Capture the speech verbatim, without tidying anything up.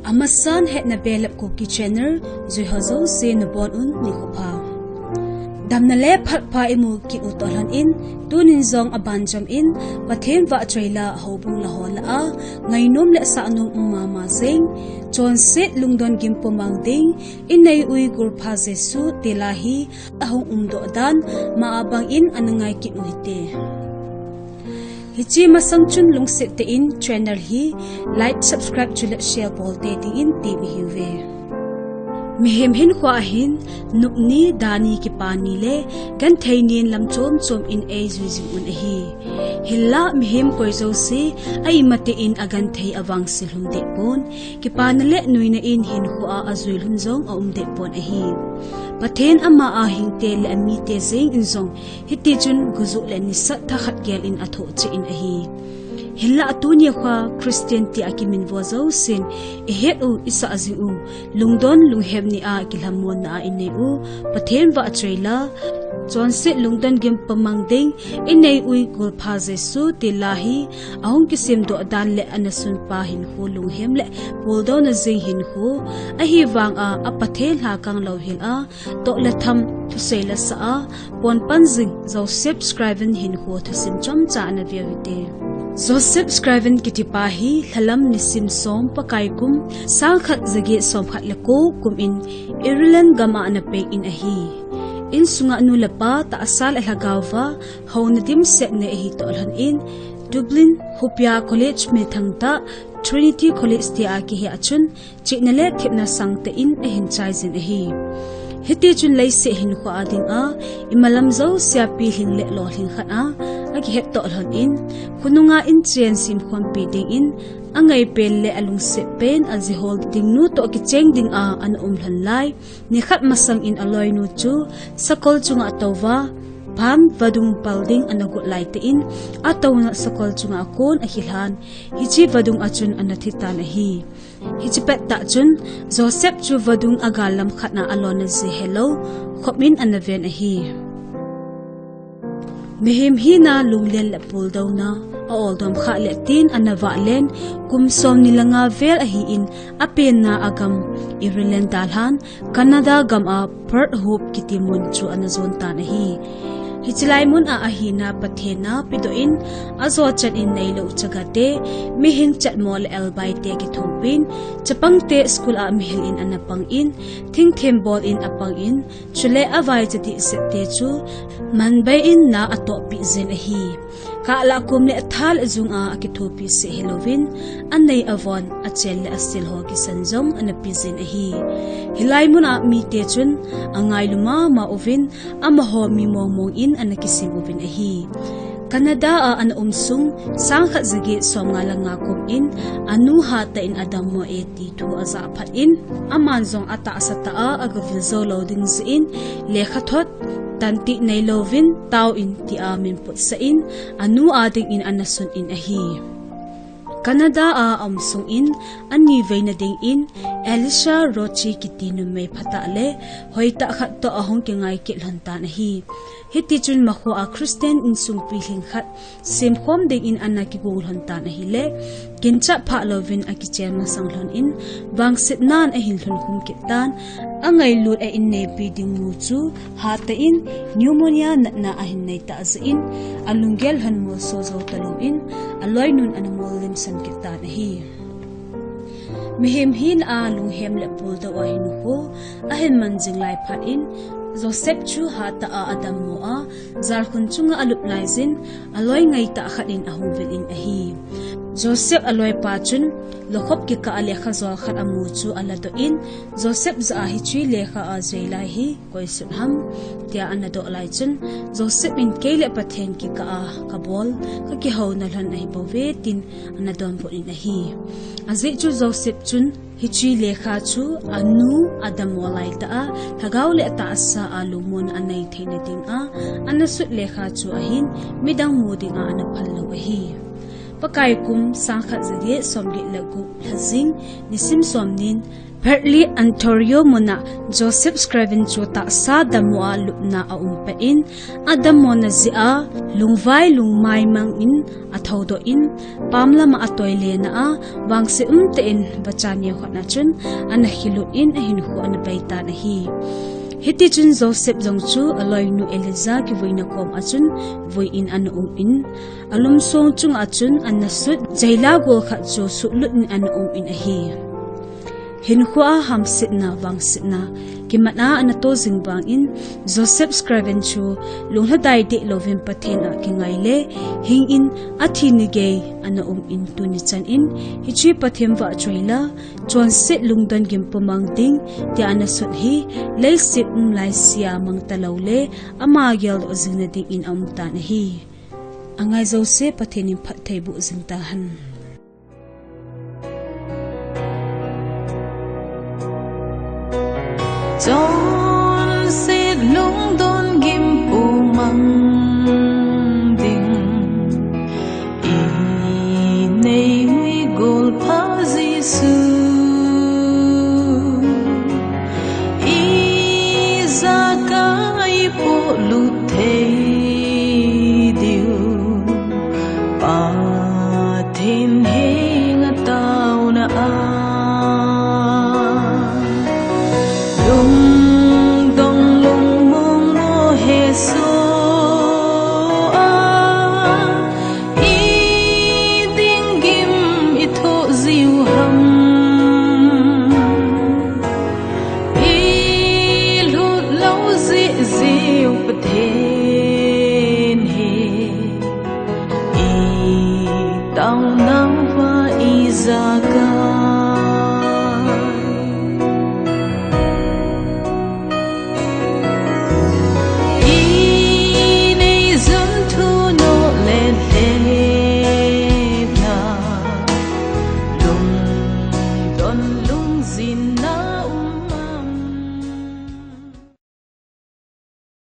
Amasan Hetna Belap Kuki channel jui ho jouse nabonun nikho pha. Damna le phatpha imu kit u toh lhon in, tunin jong aban jom in, Pathen vahchoila houbung la ho lah a, ngainom le sahnom um mama jing, chonset lungdon gim pumang ding, inei u Golpa Jesu tila hi ahung umdoh dan, ma abang in ana ngai kit u hite. Hiche masang chun lungset tah in channel hi like, subscribe chule share bol te dingin tem ihiuve. Mihem hinkhoa hin, nupni, dani, kipani le genthei nin lam chom chom in eijui jing un ahi. Hinlah mihem koi jouse a imatih in agenthei avangse lhum deh pon, kipana le nuina in hinkhoa ajui lhum jong aum deh pon ahi. Pathen ama a hingte le amite jeng in jong hitichun gujuh le nisat thakhat gel in athoh cheh in ahi. Hinlah tuni khoa Christian tia kiminvo jousen ihet u, isah jing u, lungdon lunghem ni a kilhamonna a inei u Pathen vahchoila, chonset lungdon gim pumang ding, inei u Golpa Jesu tila hi ahung kisemdoh dan le ana sunpa hinkho lunghem le puldouna jing hinkho, ahivanga a Pathen lhakang louhel a toh le tham thusei la sa a ponpan jing Joseph Scriven hinkho thusim chomcha ana veu hite. Joseph Scriven kitipa hi lhalam nisim som Pakai kum sangkhat jaget somkhat le ko kum in Ireland gam a ana peng in ahi. Insunga nu le pa, tahsa le lhagao va houna dimset nei ahi toh lhon in, Dublin khopia college mithang tah Trinity College tia kihe a chun chihna le thepna sangtah in ahin chai jin ahi. Hitichun leiset hinkhoa dinga imalam jousea pilhing le lolhing khat a akihet toh lhon in, khonunga inchen semkhompi dingin angaipen le alungset pen ajihol ding nu toh kicheng dinga ana um lhon lai. Nikhat masang in aloinu chu sakol chunga atouva, pam vadung pal ding ana got laitah in, atouna sakol chunga akon akilhan, hiche vadung a chun ana thitan ahi. Hiche pettah chun Joseph chu vadung agal lam khat a alonna jeh helou khop in ana ven ahi. Mihem hina lunglen le puldouna a-oldom khah le tin ana vahlen, kum somni le nga vel ahin, apenna agam Ireland dalhan, Canada gam a Perth Hope kiti mun chu ana jon tan ahi. Hiche lai mun a ahina Pathen a pedoh in, ajo chan in neilou chagate, mihing chatmo le elbai te kithopin, chapangte school a mihil in ana pang in, thingthem bol in apang in, chule avaicha dihset te chu manbei in na atohpeh jin ahi. Kahlah kum le athal ajunga akithopi seh hilouvin, anei avon, achel le asel ho kisan jong ana pe jin ahi. Hilai mun a mite chun angailu mama uvin, amaho mi mongmong in ana kisem uvin ahi. Canada a ana um sung sangkhat jaget somnga le nga kum in, anu hatah in adammo e ti thu ajah phat in, aman jong atahsa tah a agavil jou lou ding jeh in, lekhathot, tantih neilouvin taovin tia min putsah in, anu a dingin ana sun in ahi. Canada a aum sung in, aniveina dingin, Alicia Roche kiti numei phatah le hoitah khat toh ahung kingai kit lhon tan ahi. Hitichun makhoa Christian insung pilhing khat semkhom dingin ana kigong lhon tan ahile, ginchat phah louvin akichen masang lhon in, vangsetnan ahin lhunkhum kit tan, angailut a inneipi ding nu chu hatah in pneumonia natna ahin nei tah jeh in, alunggel lhon molso jou talouvin, aloinun ana mollimsan kit tan ahi. Mihem hina a lunghem le puldou a hinkho ahin man jing lai phat in, Joseph chu hatah a adammo a, jalkhun chunga alup laijin, aloi ngaitah khat in ahung vil in ahi. Joseph aloipa chun, lokhop kikah a lekha jol khat amu chu aladoh in, Joseph jah a hiche lekha a jei lai hi koi sut ham, tia ana doh lai chun, Joseph in kei le Pathen kikah a kabol, kakihouna lhon ahibouve, tin ana donbut in ahi. Ajeh chu Joseph chun hiche lekha chu anu adammo laitah a, lhagao le tahsa a lungmonna anei theina dinga ana sut lekha chu ahin, midang mu dinga ana phal lou ahi. Pakai kum sangkhat jaget somget le gup lha jing nisim somnin Berkeley, Ontario muna Joseph Scriven chu tahsa dammo a lupna a um pet in, adammo na jeh a lungvai lungmai mang in athoudoh in, pam lama atoile na a, vangset umtah in vachan neo khat na chun ana khilut in ahinkho ana paitan ahi. Hitichun Joseph jong chu aloinu Eliza kivuina kom a chun vui in ana um in, alum song chunga chun ana sut jaila gol khat chu sutlut in ana um in ahi. Hinkho a hamsetna vangsetna kimat a ana to jing vangin, Joseph Scriven chu lunglhadai deh louvin Pathen a kingai le hing in athi ni gei ana um in tuni chan in, hiche Pathen vahchoi la, chonset lungdon gim pumang ding tia ana sut hi, leiset um laisea mang talou le ama geldoh jing na ding in aum tan ahi. Angai jouse Pathen in phatthei boh jing tahen. Chonset lungdon gim pumang ding inei u golpa Jesu, ijakai polut thei diu Pathen henga taona a, lungdong lungmong mo hesoh a, iding gim ithoh jiu